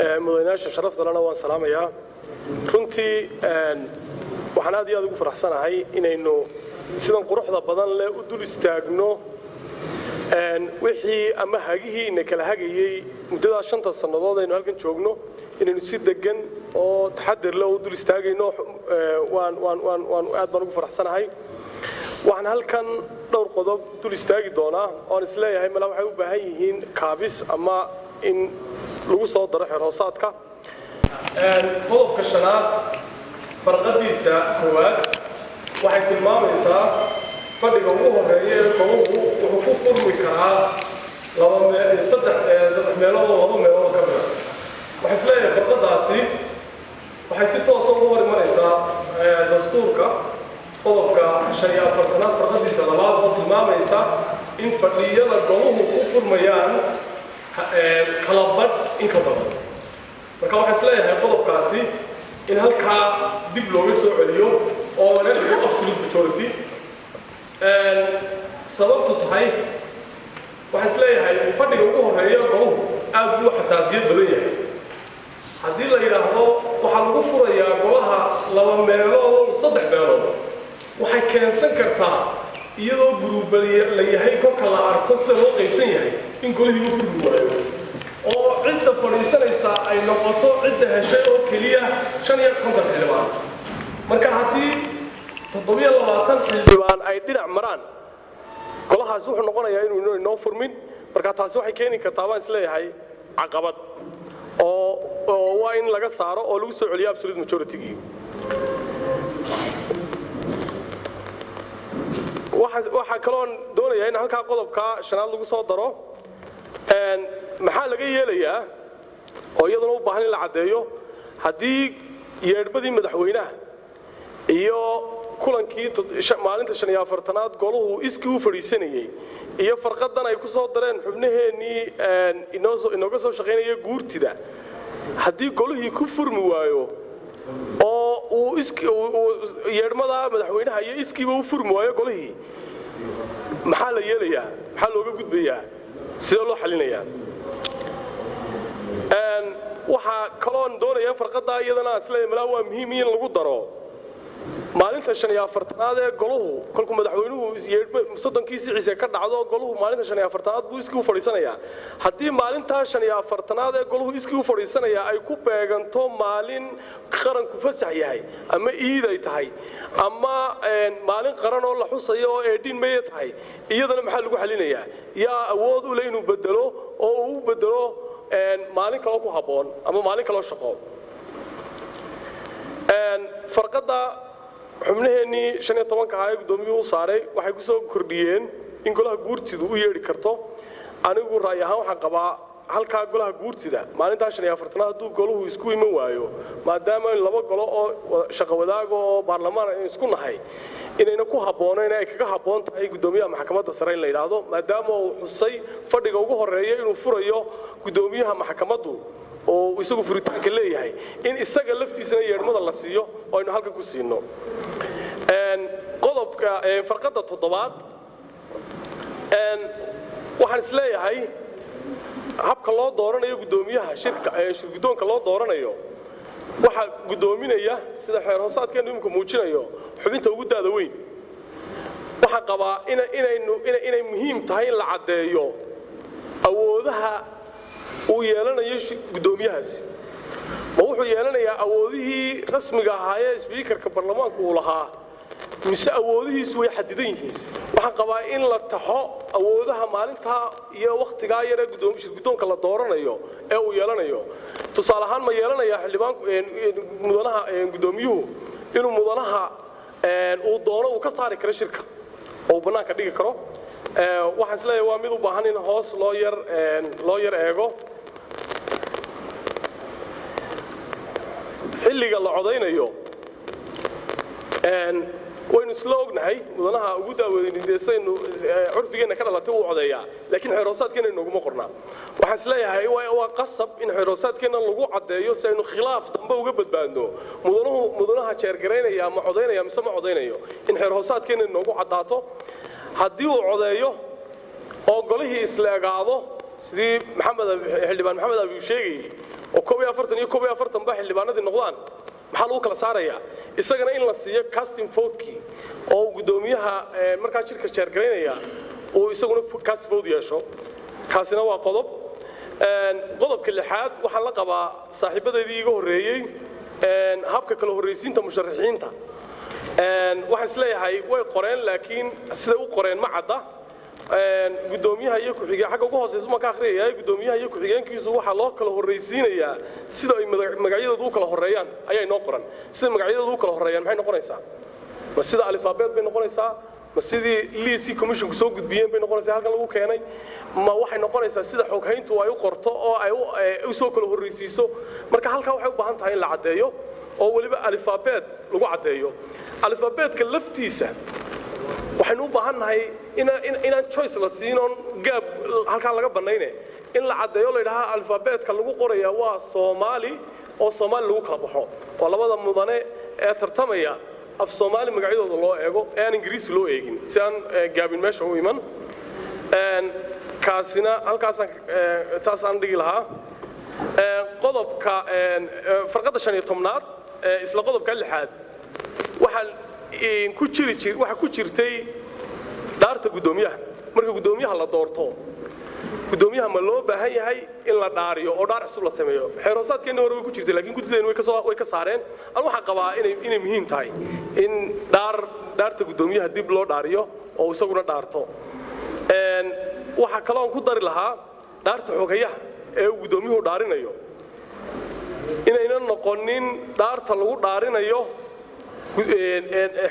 Mudanayaasha sharafta lena waan salaamayaa. Runtii waxaan aad iyo aad ugu faraxsanahay inaynu sidan quruxda badan leh u dul istaagno wixii ama hagihii ina kala hagayey muddadaas 5ta sannadood aynu halkan joogno, inaynu si degan oo taxadir leh u dul istaagayno. Waan waan waan waan aad baan ugu faraxsanahay. Waxaan halkan dhowr qodob dul istaagi doonaa oon isleeyahay mala waxay u baahan yihiin kaabis ama in lagu soo daro xeer hoosaadka. Qodobka shanaad farqadiisa koowaad waxay tilmaamaysaa fadhiga ugu horeeya ee goluhu wuxuu ku furmi karaa laba saddex saddex meelood oo laba meelood oo ka mida. Waxay isleeyahay farqadaasi waxay si toosa ugu hor imanaysaa dastuurka qodobka 45aad farqadiisa labaad oo tilmaamaysa in fadhiyada goluhu ku furmayaan kala badh in ka badan. Marka waxaan isleeyahay qodobkaasi in halkaa dib looga soo celiyo oo laga dhigo absolute majority. Sababtu tahay, waxaan isleeyahay fadhiga ugu horeeya goluhu aad buu xasaasiyad badan yahay. Haddii la yidhaahdo waxaa lagu furayaa golaha laba meelood oo saddex meelood, waxay keensan kartaa iyadoo guruuba la yahay, kolka la arko sida loo qaybsan yahay, in golihiiba furmi waayo oo cidda fadhiisanaysa ay noqoto cidda heshay oo keliya 55 xildhibaan. Marka haddii 27 xildhibaan ay dhinac maraan, golahaasi wuxuu noqonayaa inuu inoo furmin. Marka taasi waxay keeni kartaa, baan isleeyahay, caqabad oo waa in laga saaro oo lagu soo celiyo absolute majority-gii. Waxaa kaloon doonayaa in halkaa qodobka shanaad lagu soo daro. Maxaa laga yeelayaa oo iyaduna u baahan in la caddeeyo haddii yeedhmadii madaxweynaha iyo kulankii maalinta 45aad goluhu iskii u fadhiisanayey iyo farqadan ay ku soo dareen xubnaheennii inooga soo shaqaynaya guurtida, haddii golihii ku furmi waayo oo uu yeedhmada madaxweynaha iyo iskiiba u furmi waayo golihii, maxaa la yeelayaa? Maxaa looga gudbayaa? Sidee loo xalinayaa? Waxaa kaloon doonaya in farqadaa iyadana aan isleeyahay malaa waa muhiim in lagu daro maalinta 45aad ee goluhu, kolkuu madaxweynuhu 30kii siciise ka dhacdo, goluhu maalinta 45aad buu iskii u fadhiisanayaa. Haddii maalintaa 45aad ee goluhu iskii u fadhiisanayaa ay ku beeganto maalin qaranku fasax yahay ama iid ay tahay ama maalin qaran oo la xusayo oo 18 May tahay, iyadana maxaa lagu xalinayaa? Yaa awood u leh inuu bedelo oo uu u bedelo maalin kaloo ku habboon ama maalin kaloo shaqo? Farqadda xubnaheennii 15ka ahaa ee guddoomiyuhu u saaray waxay ku soo kordhiyeen in golaha guurtidu u yeedhi karto. Anigu ra'yi ahaan waxaan qabaa halkaa golaha guurtida maalintaa 45aad hadduu goluhu isku iman waayo, maadaama laba golo oo shaqo wadaaga oo baarlamaan aynu isku nahay, inayna ku habboonayn, ay kaga habboon tahay guddoomiyaha maxkamadda sare in la yidhaahdo, maadaama uu xusay fadhiga ugu horreeya inuu furayo guddoomiyaha maxkamaddu oo isagu furitaanka leeyahay, in isaga laftiisana yeedhmada la siiyo oo aynu halkan ku siino. Qodobka farqadda toddobaad, waxaan isleeyahay habka loo dooranayo guddoomiyaha shirka, shirguddoonka loo dooranayo, waxaa guddoominaya, sida xeer hoosaadkeenu imika muujinayo, xubinta ugu daada weyn. Waxaan qabaa inaynu inay muhiim tahay in la caddeeyo awoodaha uu yeelanayo guddoomiyahaasi. Ma wuxuu yeelanayaa awoodihii rasmiga ahaayee speakerka baarlamaanku uu lahaa, mise awoodihiisu way xadidan yihiin? Waxaan qabaa in la taxo awoodaha maalintaa iyo wakhtigaa yaree shirguddoonka la dooranayo ee uu yeelanayo. Tusaale ahaan, ma yeelanayaa xildhibaanku, mudanaha guddoomiyuhu, inuu mudanaha uu doono uu ka saari karo shirka oo uu bannaanka dhigi karo? Waxaan isleeyahay waa mid u baahan in hoos loo yar eego. Xilliga la codaynayo waynu isla ognahay, mudanaha ugu daaweynaynu curfigeenna ka dhalatay wuu codeeyaa, laakiin xeer hoosaadkeenna inooguma qornaa. Waxaan isleeyahay waa qasab in xeer hoosaadkeenna lagu caddeeyo si aynu khilaaf dambe uga badbaadno. Mudanuhu, mudanaha jeergaraynaya, ma codaynaya mise ma codaynayo, in xeer hoosaadkeenna inoogu caddaato. Haddii uu codeeyo oo golihii isla egaado, sidii Maxamed, xildhibaan Maxamed Abi sheegayey. Oo 41 iyo 41 ba xildhibaanadii noqdaan, maxaa lagu kala saarayaa? Isagana in la siiyo casting votekii oo guddoomiyaha markaa shirka chairgaraynaya uu isaguna cast vote yeesho. Kaasina waa qodob. Qodobka lixaad, waxaan la qabaa saaxiibadeydii iga horreeyey habka kala horraysiinta musharaxiinta. Waxaan isleeyahay way qoreen, laakiin siday u qoreen ma cadda. Guddoomiyaha iyo ku-xigeen, xagga ugu hooseysa ma ka akhriyaya, guddoomiyaha iyo ku-xigeenkiisu waxaa loo kala horraysiinayaa sida ay magacyadoodu u kala horreeyaan ayaa inoo qoran. Sida magacyadoodu u kala horreeyaan maxay noqonaysaa? Ma sida alifaabeed bay noqonaysaa? Ma sidii liiskii commissionku soo gudbiyeen bay noqonaysaa halkan lagu keenay? Ma waxay noqonaysaa sida xoghayntu ay u qorto oo ay u soo kala horraysiiso? Marka halkaa waxay u baahan tahay in la caddeeyo oo weliba alifaabeed lagu caddeeyo. Alifaabeedka laftiisa waxaynu u baahan nahay inaan choice la siinoon gaab halkaa laga bannayne, in la caddeeyo, la yidhaha alifaabeedka lagu qoraya waa Soomaali oo Soomaali lagu kala baxo, oo labada mudane ee tartamaya af Soomaali magacyadooda loo eego ee aan Ingiriisi loo eegin, si aan gaabin meesha u iman. Kaasina halkaasaan taasaan dhigi lahaa. Qodobka farqadda 15aad, isla qodobka lixaad, waxaa ku jiri waxaa ku jirtay dhaarta guddoomiyaha. Marka guddoomiyaha la doorto, guddoomiyaha ma loo baahan yahay in la dhaariyo oo dhaar cusub la sameeyo? Xeer hoosaadkeenni hore way ku jirtay, laakiin guddideen way kasoo way ka saareen. An waxaan qabaa inay muhiim tahay in dhaarta guddoomiyaha dib loo dhaariyo oo isaguna dhaarto. Waxaa kaloo aan ku dari lahaa dhaarta xogayaha ee uu guddoomiyuhu dhaarinayo inayna noqonin dhaarta lagu dhaarinayo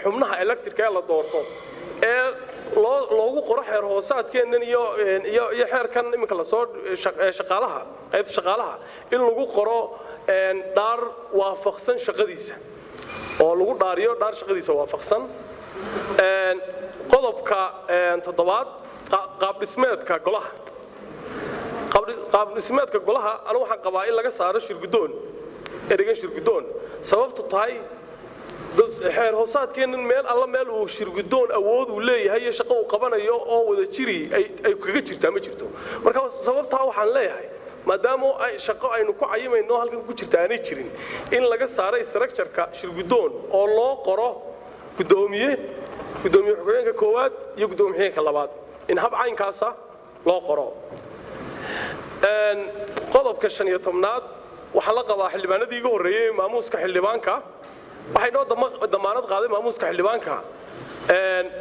xubnaha elected-ka ee la doorto ee loogu qoro xeer hoosaadkeennan iyo xeerkan iminka lasoo shaqaalaha, qaybta shaqaalaha, in lagu qoro dhaar waafaqsan shaqadiisa oo lagu dhaariyo dhaar shaqadiisa waafaqsan. Qodobka toddobaad, qaabdhismeedka golaha. Qaabdhismeedka golaha anu waxaan qabaa in laga saaro shirguddoon, ereygan shirguddoon. Sababtu tahay, xeer hoosaadkeennan meel alla meel uu shirguddoon awood uu leeyahay iyo shaqo uu qabanayo oo wada jiri ay kaga jirtaa ma jirto. Marka sababtaa waxaan leeyahay, maadaama ay shaqo aynu ku cayimayno halkan ku jirta aanay jirin, in laga saaro structure-ka shirguddoon oo loo qoro guddoomiye, guddoomiye xogeenka koowaad iyo guddoomiye xigeenka labaad, in hab caynkaasa loo qoro. Qodobka 15aad, waxaa la qabaa xildhibaanadii iga horreeyey maamuuska xildhibaanka. Waxay noo damaanad qaaday maamuuska xildhibaanka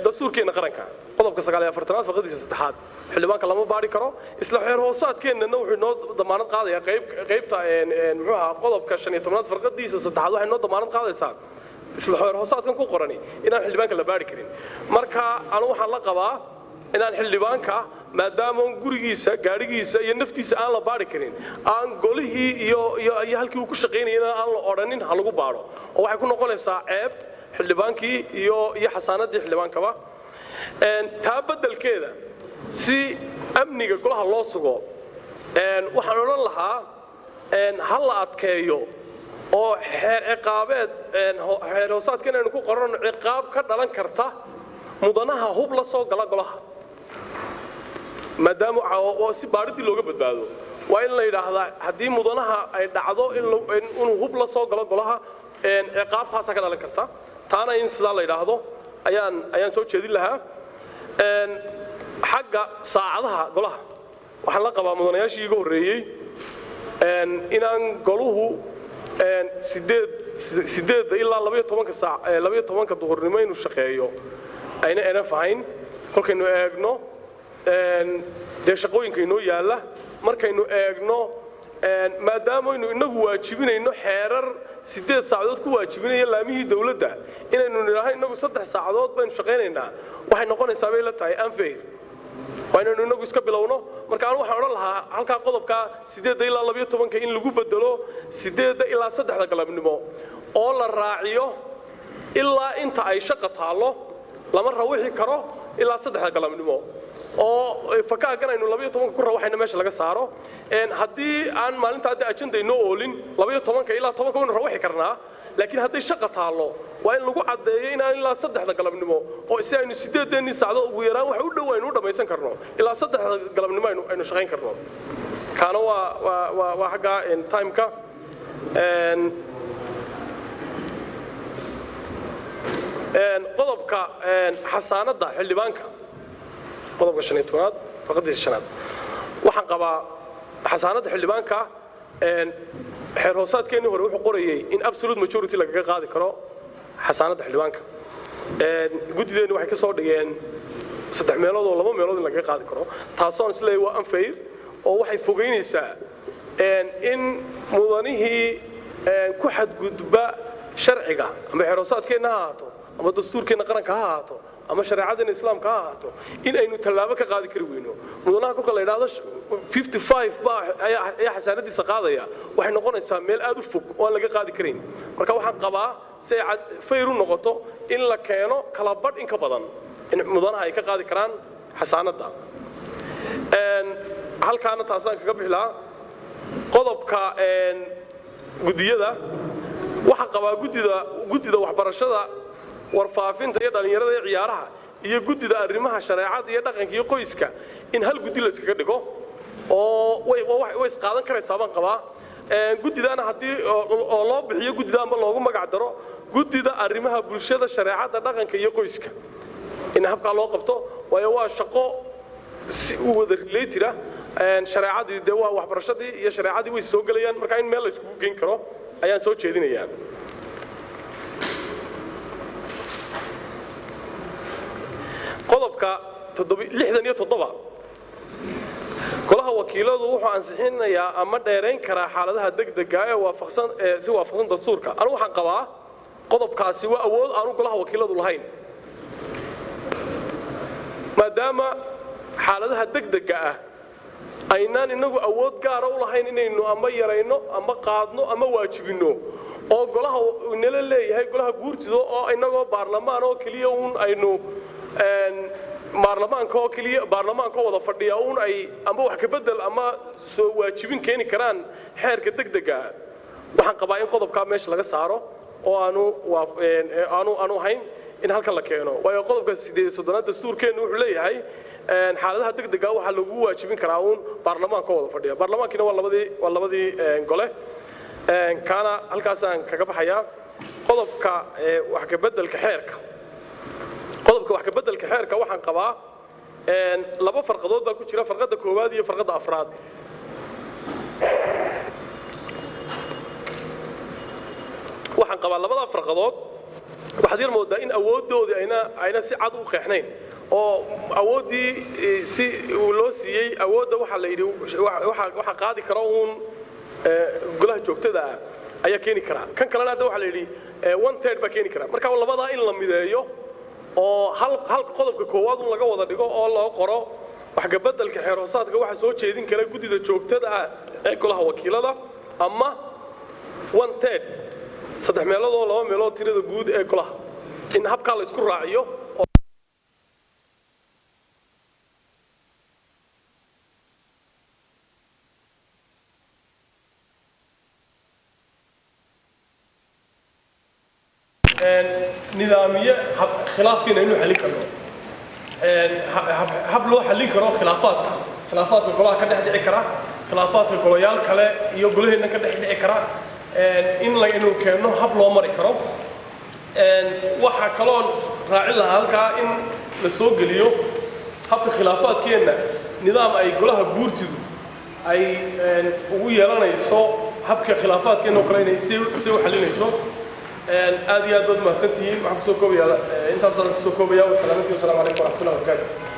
dastuurkeenna qaranka, qodobka 49aad faqadiisa saddexaad, xildhibaanka lama baari karo. Isla xeer hoosaadkeennana wuxuu noo damaanad qaadayaa qaybta, muxuu ahaa, qodobka 15aad farqadiisa saddexaad waxay noo damaanad qaadaysaa, isla xeer hoosaadkan ku qorani, inaan xildhibaanka la baari karin. Marka anu waxaan la qabaa inaan xildhibaanka, maadaama gurigiisa, gaadhigiisa iyo naftiisa aan la baari karin, aan golihii iyo halkii uu ku shaqaynayana aan la odhanin ha lagu baadho, oo waxay ku noqonaysaa ceeb xildhibaankii iyo xasaanadii xildhibaankaba. Taa beddelkeeda, si amniga golaha loo sugo, waxaan odhan lahaa ha la adkeeyo oo xeer ciqaabeed, xeer hoosaadka inaynu ku qoranno ciqaab ka dhalan karta mudanaha hub la soo gala golaha, maadaama si baadhidii looga badbaado. Waa in la yidhaahdaa haddii mudanaha ay dhacdo inuu hub la soo galo golaha, ciqaabtaasaa ka dhalan karta. Taana in sidaa la yidhaahdo ayaan soo jeedin lahaa. Xagga saacadaha golaha, waxaan la qabaa mudanayaashii iga horreeyey inaan goluhu 8-da ilaa 12-ka saac, 12-ka duhurnimo inuu shaqeeyo ayna enough ahayn. Kolkaynu eegno dee shaqooyinka inoo yaalla, markaynu eegno maadaamaynu inagu waajibinayno xeerar 8 saacadood ku waajibinaya laamihii dawladda, inaynu nidhaahno inagu 3 saacadood baynu shaqaynaynaa, waxay noqonaysaa bay la tahay unfair. Waa inaynu inagu iska bilowno. Marka anu waxaan odhan lahaa halkaa qodobka 8-da ilaa 12-ka in lagu bedelo 8-da ilaa 3-da galabnimo, oo la raaciyo ilaa inta ay shaqa taallo lama rawixi karo ilaa 3-da galabnimo, oo fakaagan aynu 12-ka ku rawaxayna meesha laga saaro. Haddii aan maalinta hadda agenda inoo oolin, 12-ka ilaa 10-ka waynu rawaxi karnaa, laakiin hadday shaqa taallo waa in lagu caddeeyo inaan ilaa 3-da galabnimo, oo si aynu 8-deennii saacdood ugu yaraan wax u dhow aynu u dhammaysan karno, ilaa 3-da galabnimo aynu shaqayn karno. Kaana waa xagga timeka. Qodobka xasaanadda xildhibaanka, qodobka 15aad farqadiisa shanaad, waxaan qabaa xasaanadda xildhibaanka xeer hoosaadkeennii hore wuxuu qorayey in absolute majority lagaga qaadi karo xasaanadda xildhibaanka. Guddideennu waxay ka soo dhigeen saddex meelood oo laba meelood in lagaga qaadi karo, taasoon isleeyahay waa unfair oo waxay fogeynaysaa in mudanihii ku xadgudba sharciga, ama xeer hoosaadkeenna ha ahaato, ama dastuurkeenna qaranka ha ahaato, ama shareecadeenna islaamka ha ahaato, in aynu tallaabo ka qaadi kari weyno. Mudanaha kolka la yidhaahdo 55 baa ayaa xasaanadiisa qaadaya, waxay noqonaysaa meel aad u fog oo aan laga qaadi karayn. Marka waxaan qabaa si ay fair u noqoto in la keeno kala badh in ka badan in mudanaha ay ka qaadi karaan xasaanadda. Halkaana taasaan kaga bixi lahaa. Qodobka guddiyada, waxaan qabaa guddida waxbarashada, warfaafinta iyo dhallinyarada iyo ciyaaraha iyo guddida arrimaha shareecada iyo dhaqanka iyo qoyska in hal guddi la iskaga dhigo oo way isqaadan karaysaa baan qabaa. Guddidana haddii oo loo bixiyo guddida ama loogu magac daro guddida arrimaha bulshada, shareecada, dhaqanka iyo qoyska, in habkaa loo qabto, waayo waa shaqo si u wada related ah. Shareecadii dee waa waxbarashadii iyo shareecadii way soo gelayaan, marka in meel la iskugu geyn karo ayaan soo jeedinayaa. Qodobka 67, golaha wakiiladu wuxuu ansixinayaa ama dheerayn karaa xaaladaha degdega ee waafaqsan ee si waafaqsan dastuurka. Anigu waxaan qabaa qodobkaasi waa awood aanu golaha wakiiladu lahayn, maadaama xaaladaha degdega ah aynaan inagu awood gaara u lahayn inaynu ama yarayno ama qaadno ama waajibinno, oo golaha inala leeyahay golaha guurtida oo inagoo baarlamaan oo keliya uun aynu baarlamaanka oo keliya baarlamaanka oo wada fadhiya uun ay ama wax ka bedel ama soo waajibin keeni karaan xeerka degdega ah. Waxaan qabaa in qodobkaa meesha laga saaro oo aanu ahayn in halkan la keeno, waayo qodobka 38aad dastuurkeennu wuxuu leeyahay xaaladaha degdega waxaa lagu waajibin karaa uun baarlamaanka oo wada fadhiya. Baarlamaankiina waa labadii gole. Kaana halkaasaan kaga baxayaa. Qodobka wax ka beddelka xeerka, qodobka wax ka beddelka xeerka, waxaan qabaa laba farqadood baa ku jira, farqadda koowaad iyo farqadda afraad. Waxaan qabaa labada farqadood waxaad yar moodaa in awooddoodii ayna si cad u qeexnayn, oo awooddii si loo siiyey awoodda waxaa la yidhi waxaa qaadi kara uun golaha joogtada ah ayaa keeni karaa. Kan kalena hadda waxaa la yidhi one third baa keeni kara. Marka labadaa in la mideeyo oo hal qodobka koowaad un laga wada dhigo oo loo qoro wax ka beddelka xeer hoosaadka waxaa soo jeedin kara guddida joogtada ah ee golaha wakiilada ama one third, saddex meelood oo laba meelood tirada guud ee golaha, in habkaa la isku raaciyo. Nidaamiye khilaafkiina inuu xallin karno, hab loo xallin karo khilaafaadka golaha ka dhex dhici kara, khilaafaadka golayaal kale iyo golaheenna ka dhex dhici kara, in inuu keenno hab loo mari karo. Waxaa kaloon raacin lahaa halkaa in la soo geliyo habka khilaafaadkeenna nidaam ay golaha guurtidu ay ugu yeelanayso habka khilaafaadkeenna oo kale inay si u xallinayso. Aad iyo aad baad mahadsantihiin. Waxaan kusoo koobayaa intaasaan kusoo koobaya. Wasalaamantii, wasalaamu calaykum waraxmatullahi wabarakaatu.